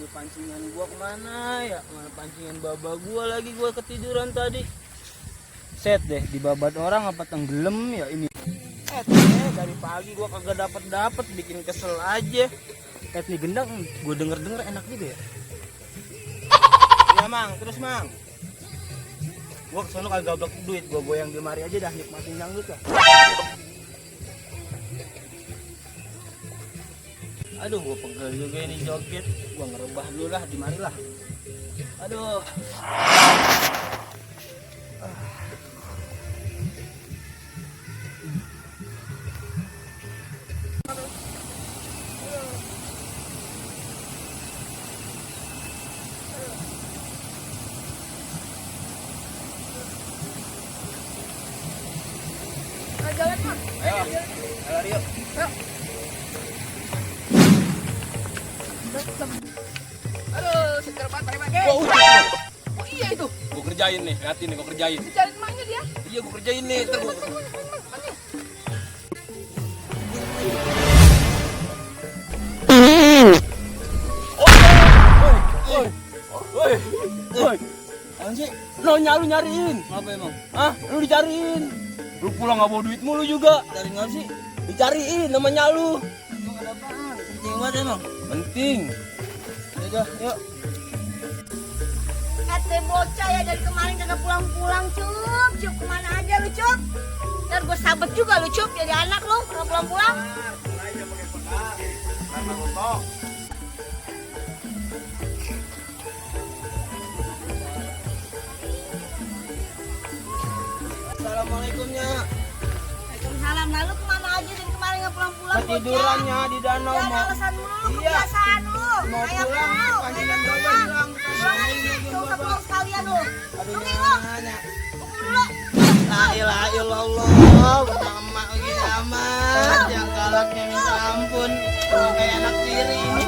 Aduh, pancingan gua kemana ya? Mana pancingan baba gua lagi, gua ketiduran tadi. Set deh, dibabat orang apa tenggelam ya ini. Dari pagi gua kagak dapet bikin kesel aja. Nih gendang, gua denger enak juga ya. Ya Mang, terus Mang. Gua kesana kagak gablek duit, gua goyang di mari aja dah, nikmatin dangdut lah. Aduh, gua pegel juga ini joget. Gua ngerebah dulu lah di mari lah. Aduh. Jalan Mas. Ayo, lari yuk. Ayo. Aduh, seger banget pakai. Oh iya itu. Gue kerjain nih, liatin nih, gue kerjain. Dicariin emangnya dia. Iya, gue kerjain nih. Ntar gua... Woi. Apaan sih? Lo nyariin. Apa emang? Hah? Lu dicariin. Lu pulang gak bawa duit mulu juga. Cari nggak sih? Dicariin namanya lu. Emang ada apaan? Penting banget emang. Penting. Yaudah, yuk. Teh bocah ya dari kemarin kagak pulang-pulang, Cup kemana aja lu, Cup? Ntar gue sabet juga lu, Cup, jadi anak lu kagak pulang-pulang. Assalamualaikumnya. Waalaikumsalam. Lalu kemana aja dari kemarin nggak pulang-pulang? Ketidurannya di danau Jangan mau. alasan mulu, Iya. kebiasaan lu. Mau Ayo pulang, pulang, pancingan ayo baba pulang. hilang. Pulang aja, nggak usah pulang sekalian lu. Aduh, Lu nih lu, nanya. pukul dulu. La ilaha illallah. Punya emak begini amat. Yang galaknya minta ampun. Kayak anak tiri ini.